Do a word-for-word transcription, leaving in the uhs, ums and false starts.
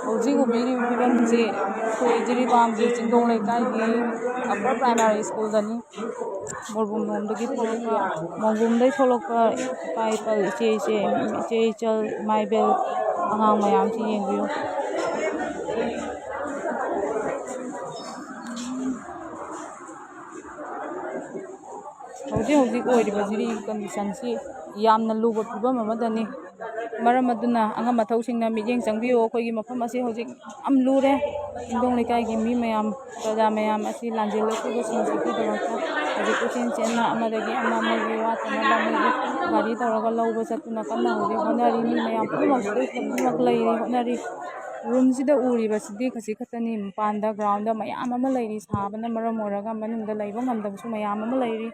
ꯍꯧꯖꯤꯛ ꯎꯕꯤꯔꯤꯕ ꯐꯤꯕꯝꯁꯤ ꯑꯩꯈꯣꯏ ꯖꯤꯔꯤꯕꯥꯝꯒꯤ ꯆꯤꯡꯗꯣꯡ ꯂꯩꯀꯥꯏꯒꯤ ꯑꯞꯄꯔ ꯄ꯭ꯔꯥꯏꯃꯥꯔꯤ ꯁ꯭ꯀꯨꯜꯗꯅꯤ꯫ ꯃꯣꯔꯕꯨꯝ ꯂꯣꯝꯗꯒꯤ ꯊꯣꯛꯂꯛꯄ, ꯃꯣꯔꯕꯨꯝꯗꯒꯤ ꯊꯣꯛꯂꯛꯄ ꯏꯄꯥ ꯏꯄꯜ, ꯏꯆꯦ ꯏꯆꯦ, ꯏꯆꯦ ꯏꯆꯜ, ꯏꯃꯥ ꯏꯕꯦꯜ, ꯑꯉꯥꯡ ꯃꯌꯥꯝꯁꯤ ꯌꯦꯡꯕꯤꯌꯨ꯫ ꯍꯧꯖꯤꯛ ꯍꯧꯖꯤꯛ ꯑꯣꯏꯔꯤꯕ ꯖꯤꯔꯤ ꯀꯟꯗꯤꯁꯟꯁꯤ ꯌꯥꯝꯅ ꯂꯨꯕ ꯐꯤꯕꯝ ꯑꯃꯗꯅꯤ꯫ ꯃꯔꯝ ꯑꯗꯨꯅ ꯑꯉꯝ ꯑꯊꯧꯁꯤꯡꯅ ꯃꯤꯠꯌꯦꯡ ꯆꯪꯕꯤꯌꯨ꯫ ꯑꯩꯈꯣꯏꯒꯤ ꯃꯐꯝ ꯑꯁꯤ ꯍꯧꯖꯤꯛ ꯌꯥꯝ ꯂꯨꯔꯦ꯫ ꯆꯤꯡꯗꯣꯡ ꯂꯩꯀꯥꯏꯒꯤ ꯃꯤ ꯃꯌꯥꯝ, ꯄ꯭ꯔꯖꯥ ꯃꯌꯥꯝ ꯑꯁꯤ ꯂꯥꯟꯖꯦꯜ ꯑꯣꯛꯂꯤꯕꯁꯤꯡꯁꯤꯒꯤꯗꯃꯛꯇ ꯍꯧꯖꯤꯛ ꯀꯣꯏꯆꯦꯟ ꯆꯦꯟꯅ ꯑꯃꯗꯒꯤ ꯑꯃ, ꯑꯃꯒꯤ ꯋꯥꯠꯇꯅꯕ ꯃꯣꯏꯒꯤ ꯒꯥꯔꯤ ꯇꯧꯔꯒ ꯂꯧꯕ ꯆꯠꯇꯨꯅ ꯀꯟꯅ ꯍꯧꯖꯤꯛ ꯍꯣꯠꯅꯔꯤ꯫ ꯃꯤ ꯃꯌꯥꯝ ꯄꯨꯝꯅꯃꯛ, ꯄꯨꯝꯅꯃꯛ ꯂꯩꯔꯤ, ꯍꯣꯠꯅꯔꯤ꯫ ꯔꯨꯝꯁꯤꯗ ꯎꯔꯤꯕꯁꯤꯗꯤ ꯈꯖꯤꯛ ꯈꯛꯇꯅꯤ꯫ ꯃꯄꯥꯟꯗ ꯒ꯭ꯔꯥꯎꯟꯗ ꯃꯌꯥꯝ ꯑꯃ ꯂꯩꯔꯤ꯫ ꯁꯥꯕꯅ ꯃꯔꯝ ꯑꯣꯏꯔꯒ ꯃꯅꯨꯡꯗ ꯂꯩꯕ ꯉꯝꯗꯕꯁꯨ ꯃꯌꯥꯝ ꯑꯃ ꯂꯩꯔꯤ꯫